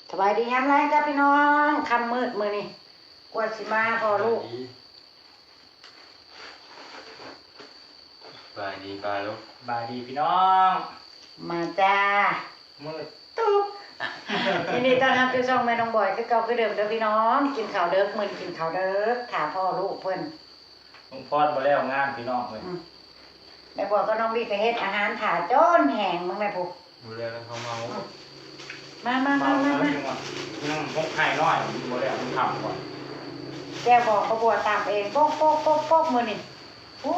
ສະບາຍດີຍາມແລງຈ້າພີ່ນ້ອງ ຄ່ຳມືດມື້ນີ້ ກວ່າຊິມາພໍ້ລູກ. ສະບາຍດີປ້າລູກ. ສະບາຍດີພີ່ນ້ອງ. ມາຈ້າ ມືດຕຸບ. ຍິນດີຕ້ອນຮັບສູ່ຊ່ອງແມ່ນ້ອງບອຍຄືເກົ່າຄືເດີມເດີພີ່ນ້ອງ. ກິນເຂົ້າເດິກ ມື້ນີ້ກິນເຂົ້າເດິກ ຖ້າພໍ້ລູກເພິ່ນ. ລຸງພອນບໍ່ແລ້ວງານພີ່ນ້ອງເອີຍ. ອືມ ແມ່ບວກກັບນ້ອງບິກກໍເຮັດອາຫານຖ້າຈົນແຫ້ງ ເບິ່ງແດ່ຜູ້. ບໍ່ແລ້ວແລ້ວເຂົາເມົາ. ອືມ ມາ ມາ ມາ ມາ ຍັງຫົກໄຮ່ນ້ອຍ ບໍ່ແລ້ວ ມັນຄ່ຳກ່ອນ. ແຈ່ວບອງປ້າບົວຕຳເອງ ໂປກໆໆໆ ມື້ນີ້. ໂອ້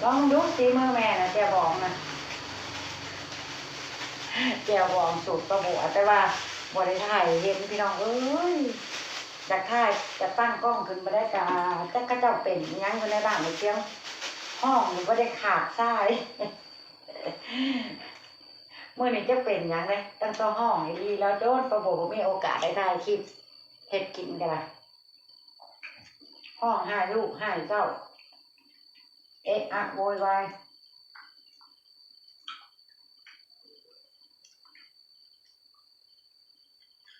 ລອງດູສີມືແມ່ນະ ແຈ່ວບອງນະ ແຈ່ວບອງສູດປ້າບົວ ແຕ່ວ່າບໍ່ໄດ້ຖ່າຍໃຫ້ເຫັນພີ່ນ້ອງເອີຍ. ຢາກຖ່າຍ ຢາກຕັ້ງກ້ອງຂຶ້ນບໍ່ໄດ້ກະ ຈັກເຂົາເຈົ້າເປັນອີ່ຫຍັງຢູ່ໃນບ້ານໃນຊຽງ ຮ້ອງຢູ່ບໍ່ໄດ້ຂາດສາຍ. ມື້ນີ້ຈັກເປັນຫຍັງເດ້ ຕັ້ງແຕ່ຮ້ອງອີ່ຫຼີແລ້ວ ຈົນປ້າບົວບໍ່ມີໂອກາດໄດ້ຖ່າຍຄລິບເຮັດກິນກະໄດ້. ຮ້ອງໄຫ້ລູກໄຫ້ເຕົ້າ ເອະອະໂວຍວາຍ.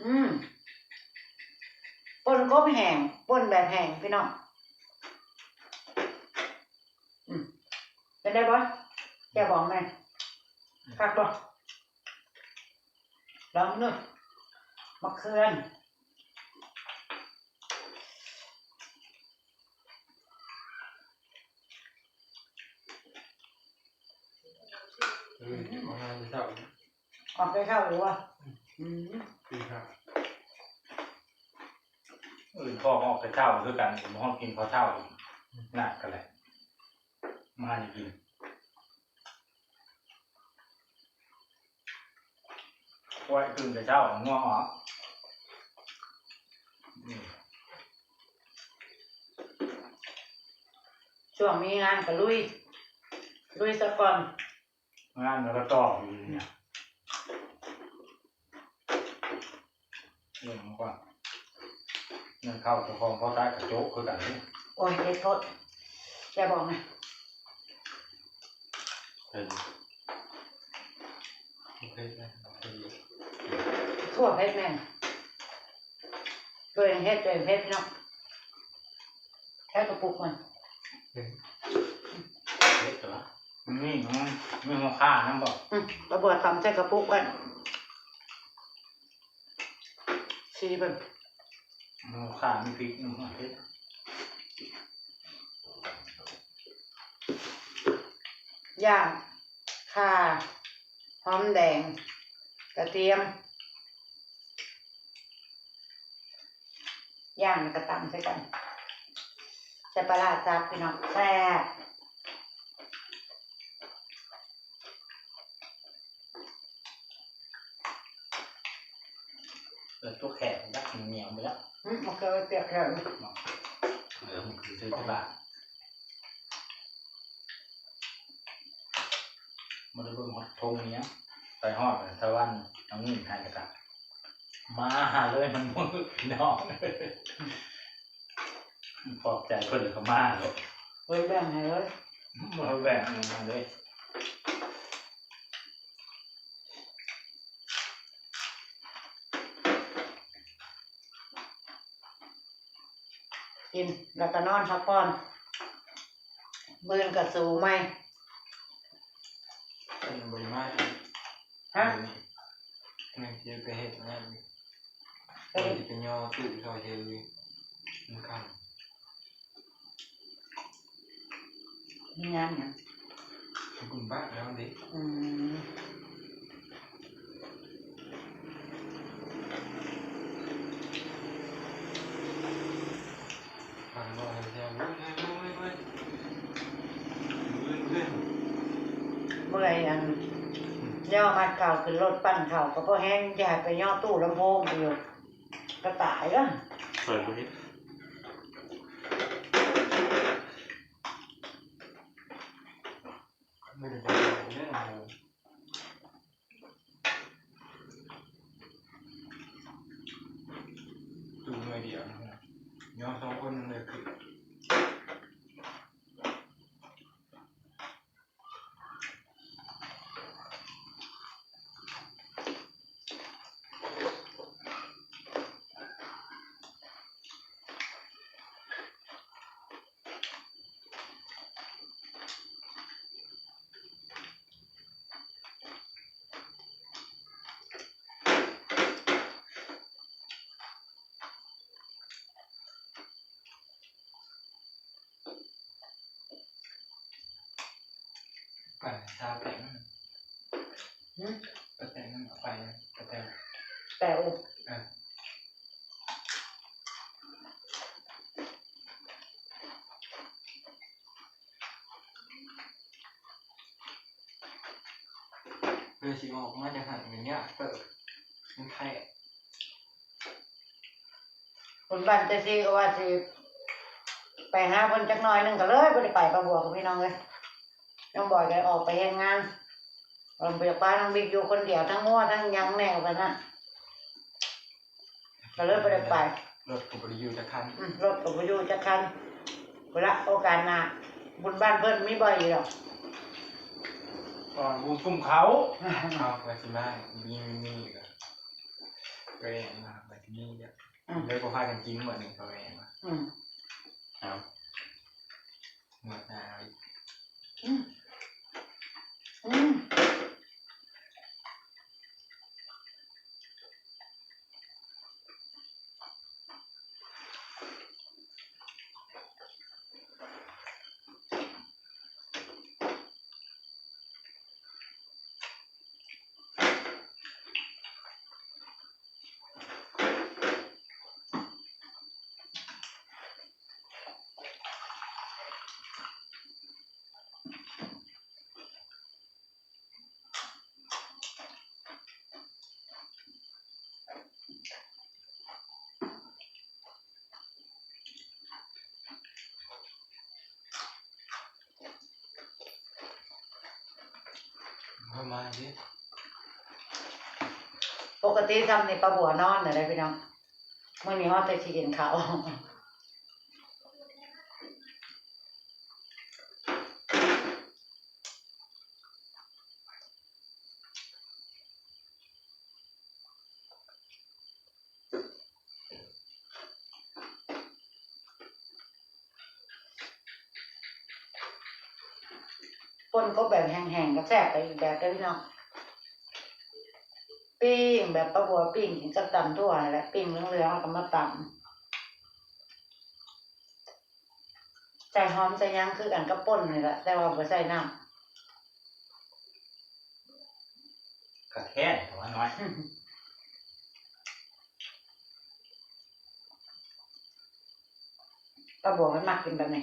ອືມ ປົ່ນກົບແຫ້ງ ປົ່ນແບບແຫ້ງພີ່ນ້ອງ. ອືມ ເປັນໄດ້ບໍ່ ແຈ່ວບອງແມ່ ຄັກບໍ່? ລອງເບິ່ງ ໝາກເຂືອ. ເອີ ອອກງານແຕ່ເຊົ້າ ອອກແຕ່ເຊົ້າຢູ່ຫວາ? ອືມ ອືມ ຕີຫ້າ. ອື່ນພໍ່ກໍອອກແຕ່ເຊົ້າຄືກັນ ບໍ່ຮອດກິນເຂົ້າເຊົ້າອີກ ນັດກັນແຫຼະ ມາໃຫ້ກິນ. ກວຍຕື່ນແຕ່ເຊົ້າ ງ່ວງອອກ. ອືມ ຊ່ວງມີງານກໍລຸຍ ລຸຍສາກ່ອນ. ງານແລ້ວກໍຕໍ່ຢູ່ນີ້ນະ ເລື່ອງມັນກວ່າ ເງິນເຂົ້າເຈົ້າຂອງພໍ້ຕາຍກະໂຈະຄືກັນເດ້. ໂອ້ຍ ເຜັດໂພດ ແຈ່ວບອງນະ ເຜັດ ເຜັດນະ ເຜັດ ທົ່ວເຜັດແມ່ນ ຕົວເອງເຮັດ ຕົວເອງເຜັດເນາະ. ແຄ່ກະປຸກມັນ ເຜັດ ເຜັດຕົວະ ມັນມີ ມັນມີຫົວຂ່ານຳບໍ່? ອືມ ປ້າບົວຕຳໃສ່ກະປຸກໄວ້ ຊີເບິ່ງ ຫົວຂ່າມີພິກນຳ ເຜັດ. ຢ່າງ ຂ່າ ຫອມແດງ ກະທຽມ ຢ່າງ ແລ້ວກໍຕຳໃສ່ກັນ ໃສ່ປາຮ້າສັບ ພີ່ນ້ອງ ແຊບ. ເອີ ຕົວແຂກມັນຈັກໜຽວໄປແລ້ວ. ອືມ ມັນເຄີຍເປີກແຂກ ເອີ ມັນຄືຊື້ທີ່ບ້ານ. ບໍ່ໄດ້ເບິ່ງຮອດທົ່ງເນຍ ໄປຮອດສະຫວັນ ເອົາເງິນໃຫ້ແລ້ວກະມາຫາເລີຍ ມັນມື້ພີ່ນ້ອງ ປອບໃຈເພິ່ນແລ້ວກະມາໂລດ ບໍ່ໄດ້ແບ່ງໃຫ້ເລີຍ ບໍ່ໄດ້ແບ່ງໃຫ້ເລີຍ. ກິນແລ້ວກໍນອນພັກຜ່ອນ ມື້ອື່ນກໍສູ້ໃໝ່. ເພິ່ນບໍ່ໄດ້ມາ ຮະ ມື້ນີ້ ແມ່ນຊິໄປເຮັດງານ ເອີ ວ່າຊິໄປຍໍຕູ້ຊ່ອຍເທວີ ມັນຄ່ຳ. ມີງານຫຍັງ? ບຸນບ້ານເຮົາເດ້. ອືມ. ເມື່ອຍອັນ ຍໍມັດເຂົ້າຂຶ້ນລົດ ປັ່ນເຂົ້າກໍພໍແຮງ ຢາກໄປຍໍຕູ້ລຳໂພງຢູ່ ກະຕາຍເດີ. ເປີດບໍ່ເຮັດ. ຕູ້ໜ່ວຍດຽວນະ ຍໍສອງຄົນຍັງໄດ້ຂຶ້ນ. ເ ຊາແປ້ງ ຫືມ ປາແຕງ ເອົາໄປ ປາແຕງ ແປວ ເອີ ເພື່ອຊິອອກມາຈາກຫັ້ນກໍຍາກເຕີບ ມັນແຄບ. ບຸນບ້ານເຈຊີກໍວ່າຊິໄປຫາເພິ່ນຈັກໜ້ອຍໜຶ່ງ ກໍເລີຍບໍ່ໄດ້ໄປ ປ້າບົວກັບພີ່ນ້ອງເອີຍ. ນ້ອງບອຍກໍອອກໄປເຮັດງານ ເພິ່ນບໍ່ຢາກປະນ້ອງບິກຢູ່ຄົນດຽວ ທັງງົວທັງຫຍັງແດ່ວ່າຊັ້ນນະ ກໍເລີຍບໍ່ໄດ້ໄປ. ລົດກໍບໍ່ໄດ້ຢູ່ຈັກຄັນ ອືມ ລົດກໍບໍ່ຢູ່ຈັກຄັນ. ພຸ້ນລະ ໂອກາດໜ້າ ບຸນບ້ານເພິ່ນມີບໍ່ອີກດອກ ອ່າ ບຸນກຸ້ມເຂົາ ເອົາ ວ່າຊິມາ ມີ ມີ ມີ ກໍແອງມາ ບັດນີ້ເດີ ອືມ ເລີຍບໍ່ພາກັນກິນໝົດນີ້ ກໍແອງວ່າ ອືມ ເອົາ ໝົດແລ້ວ ອືມ ອືມ. ເຂົ້າມາຊິ ປົກກະຕິຊ່ຳນີ້ ປ້າບົວນອນແລ້ວເດ້ພີ່ນ້ອງ ມື້ນີ້ຮອດແຕ່ຊິກິນເຂົ້າ. ປົ່ນກົບແບບແຫ້ງໆ ກໍແຊບໄປອີກແບບເດ້ພີ່ນ້ອງ ປີ້ງແບບປ້າບົວປີ້ງກິນກັບຕຳຖົ່ວຫັ້ນແຫຼະ ປີ້ງເຫຼືອງໆ ແລ້ວກໍມາຕຳ ໃສ່ຫອມໃສ່ຫຍັງຄືກັນກັບປົ່ນນີ້ແຫຼະ ແຕ່ວ່າບໍ່ໃສ່ນ້ຳ. ກະແທກຫົວໜ້ອຍ ປ້າບົວມັນມັກກິນແບບນີ້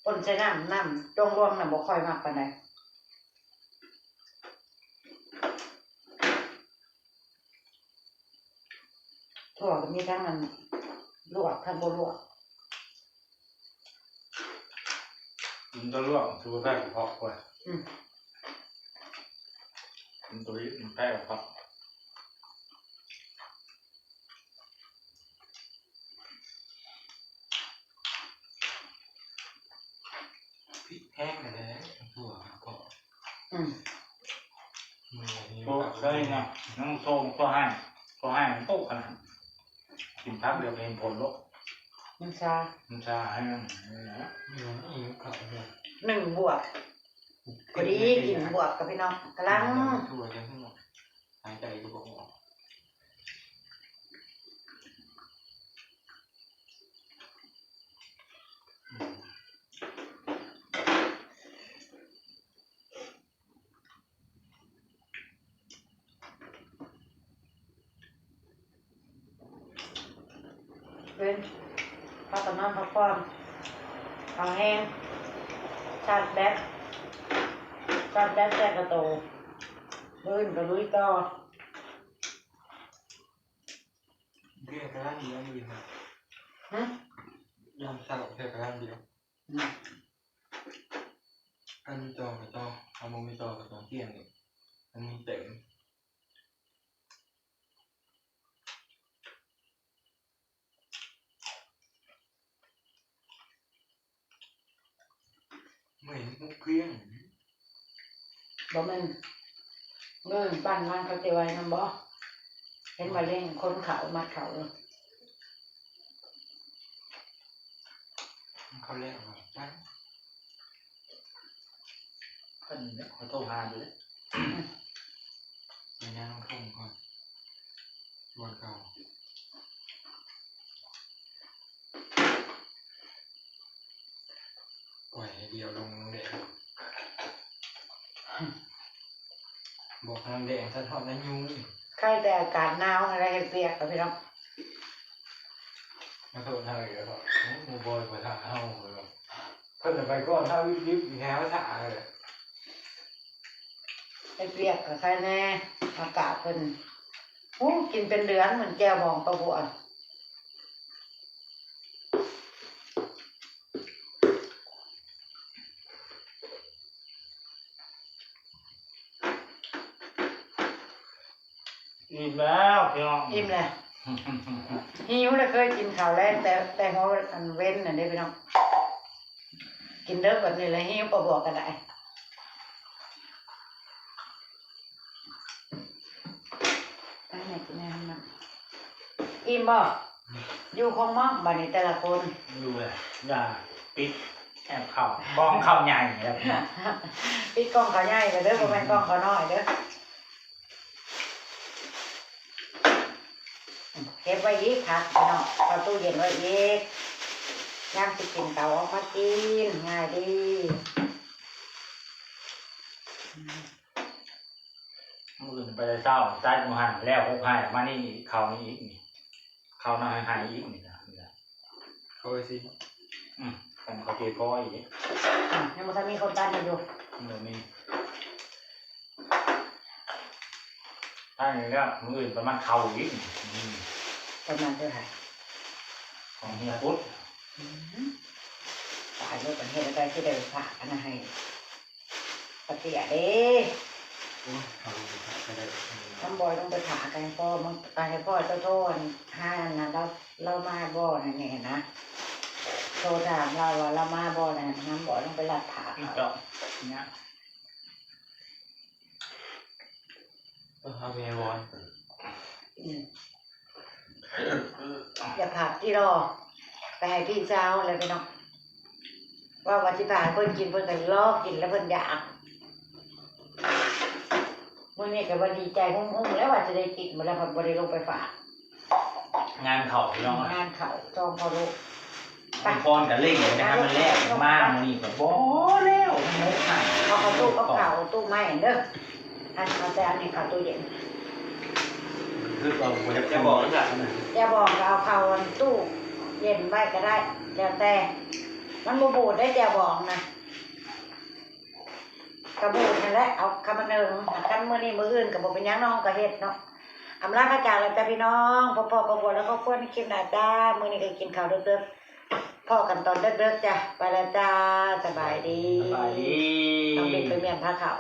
ປົ່ນໃສ່ນ້ຳ ນ້ຳຈົ່ງລວມນະ ບໍ່ຄ່ອຍມັກປານໃດ. ຖົ່ວກໍມີທັງອັນລວກ ທັງບໍ່ລວກ. ມັນຕ້ອງລວກ ຄືບໍ່ໃສ່ກະເພາະກ່ອນ ອືມ ມັນຕົວນີ້ມັນໃສ່ກະເພາະ. ພິກແພງແທ້ໆ ຖົ່ວກໍ ອືມ ໂອ້ ໄດ້ນະ ຍັງສົ່ງກໍໃຫ້ ກໍໃຫ້ມັນໂຕຂະໜາດ ກິນພັກດຽວກໍເຫັນຜົນໂລດ ມັນຊາ ມັນຊາໃຫ້ມັນ ອືມ ອີກເຂົ້າເດີ ໜຶ່ງບວກ ພໍດີກິນບວກກັບພີ່ນ້ອງ ກຳລັງ ຖົ່ວຈັ່ງຫາຍໃຈກໍບໍ່ອອກ. ເປັນ ພາກັນນອນພັກຜ່ອນ ເອົາແຮງ ຊາດແບັດ ຊາດແບັດໃສ່ກະໂຕ ມື້ອື່ນກໍລຸຍຕໍ່. ເບຍກະລ້ານດຽວມື້ນີ້ນະ ຫື? ຍາມເຊົ້າເບຍກະລ້ານດຽວ ອືມ ອັນມີຕໍ່ກໍຕໍ່ ຄັນບໍ່ມີຕໍ່ກໍຕ້ອງປ່ຽນອີກ ມັນມີເຕັມ. ເມື່ອຍໝົດເພຍງ ບໍ່ແມ່ນ ເງິນປັ້ນຮ້ານເຂົາເຈົ້າໄວ້ນຳບໍ່? ເຫັນວ່າລ້ຽງຄົນເຂົ້າ ມັດເຂົ້າຢູ່ ເຂົາແລ້ວວ່າ ໄປ ຄັນນີ້ແຫຼະ ເຂົາໂທຫາຢູ່ເດ້ ໄປນາງທົ່ງກ່ອນ ບ່ອນເກົ່າ ປ່ອຍໃຫ້ດຽວລົງແດດ. ສະທ້ອນໃນຍຸງ ໃຄແຕ່ອາກາດໜາວຫັ້ນແຫຼະ ເຮັດວຽກກັບພີ່ນ້ອງ ມາໂທດເຮົາອີກແລ້ວ ໂອ້ ໝູ່ບອຍບໍ່ຖ້າເຮົາ ເພິ່ນໄປກ່ອນເຮົາ ດິບໆ ໃຫ້ເຮົາຖ້າເລີຍ ເຮັດວຽກກໍໃຄແດ່ ອາກາດເພິ່ນ ໂອ້ ກິນເປັນເດືອນ ເໝືອນແຈ່ວບອງປາບົວ. ອີ່ມແລ້ວພີ່ນ້ອງ ອີ່ມແລ້ວ ຫິວແລ້ວ ເຄີຍກິນເຂົ້າແລງແຕ່ ແຕ່ຫົວອັນເວັນນັ້ນເດ້ພີ່ນ້ອງ ກິນເດິກແບບນີ້ແຫຼະ ຫິວປາບົວກໍໄດ້. ອັນນີ້ກິນແນວນັ້ນ ອີ່ມບໍ່? ຢູ່ຄົງມອງບາດນີ້ແຕ່ລະຄົນ ຢູ່ແຫຼະ ຢ່າປິດແອບເຂົ້າ ກ້ອງເຂົ້າໃຫຍ່ແລ້ວ ປິດກ້ອງເຂົ້າໃຫຍ່ແລ້ວເດີ ບໍ່ແມ່ນກ້ອງເຂົ້ານ້ອຍເດີ ເກັບໄວ້ອີກຜັກພີ່ນ້ອງ ເຂົ້າຕູ້ເຢັນໄວ້ອີກ ຍາມຊິກິນເຂົ້າເອົາມາກິນ ງ່າຍດີ ມື້ອື່ນໄປແຕ່ເຊົ້າ ຕັດຢູ່ຫັ້ນ ແລ້ວຫົກໄຮ່ ມານີ້ອີກ ເຂົ້ານີ້ອີກນີ້ ເຂົ້ານຳໄຮ່ອີກນີ້ນະ ນີ້ນະ ເຂົ້າໄປຊິ ອືມ ກັນເຂົ້າເຈພໍອີກ ອືມ ຍັງບໍ່ທັນມີຄົນຕັດໃຫ້ຢູ່ ບໍ່ມີ ອັນນີ້ລະ ມື້ອື່ນປະມານເຂົ້າອີກ ອືມ ປະມານເທົ່າໃດ? ຂອງເຮຍພຸດ ອືມ ຕາຍແລ້ວ ບັດເຮັດແນວໃດຊິໄດ້ຝາກອັນນັ້ນໃຫ້ ປະເຕຍເດ້ ໂອ້ຍ ເຮົາລົງໄປຖ້າກໍໄດ້ ນ້ຳບອຍລົງໄປຖ້າກໍໃຫ້ພໍ່ ມັນກໍໃຫ້ພໍ່ເຈົ້າໂທອັນ ຫາອັນນັ້ນ ລາວ ລາວມາບໍ່ນັ້ນແນ່ນະ ໂທຖາມລາວວ່າລາວມາບໍ່ນັ້ນ ນ້ຳບອຍລົງໄປລັດຜ້າ ອືມ ເຈົ້າ ເນາະ ເອີ ເອົາແມ່ວອນ ອືມ ຢ່າພາດຕິລໍ ໄປໃຫ້ພີ່ສາວແລ້ວພີ່ນ້ອງ ເວົ້າວ່າຊິພາໃຫ້ເພິ່ນກິນ ເພິ່ນກໍລໍກິນແລ້ວເພິ່ນຢາກ ມື້ນີ້ກໍວ່າດີໃຈຮຸ້ງໆ ແລ້ວວ່າຊິໄດ້ກິນ ມື້ແລ້ວພັດບໍ່ໄດ້ລົງໄປຝາກ ງານເຂົ້າພີ່ນ້ອງ ງານເຂົ້າສອງພໍ່ລູກ ໄປ ອອຍພອນກໍເລັ່ງໄປ ໃຫ້ມັນແລ້ວ ມາມື້ນີ້ກໍບໍ່ແລ້ວ ໝົດຫັ້ນ ເອົາເຂົ້າຕູ້ກັບເຂົ້າຕູ້ໄມ້ເດີ ອັນ ເອົາແຕ່ອັນນີ້ເຂົ້າຕູ້ເຢັນ ຄືວ່າບໍ່ຢາກ ແຈ່ວບອງ ແຈ່ວບອງກໍເອົາເຂົ້າຕູ້ເຢັນໄວ້ກໍໄດ້ ແລ້ວແຕ່ ມັນບໍ່ບູດເດ້ແຈ່ວບອງນະ ກະບູດຫັ້ນແຫຼະ ເອົາຄຳອັນໜຶ່ງ ຄັນມື້ນີ້ມື້ອື່ນກໍບໍ່ເປັນຫຍັງເນາະ ເຮົາກໍເຮັດເນາະ ອຳລາພາຈາກແລ້ວຈ້າພີ່ນ້ອງ ພົບພໍ້ກັບຜົວແລະຄອບຄົວໃນຄລິບໜ້າຈ້າ ມື້ນີ້ກໍກິນເຂົ້າເດິກໆ ພໍ້ກັນຕອນເດິກໆ ຈ້າ ໄປແລ້ວຈ້າ ສະບາຍດີ ສະບາຍດີ ນ້ອງບິນໄປມ້ຽນພາເຂົ້າ.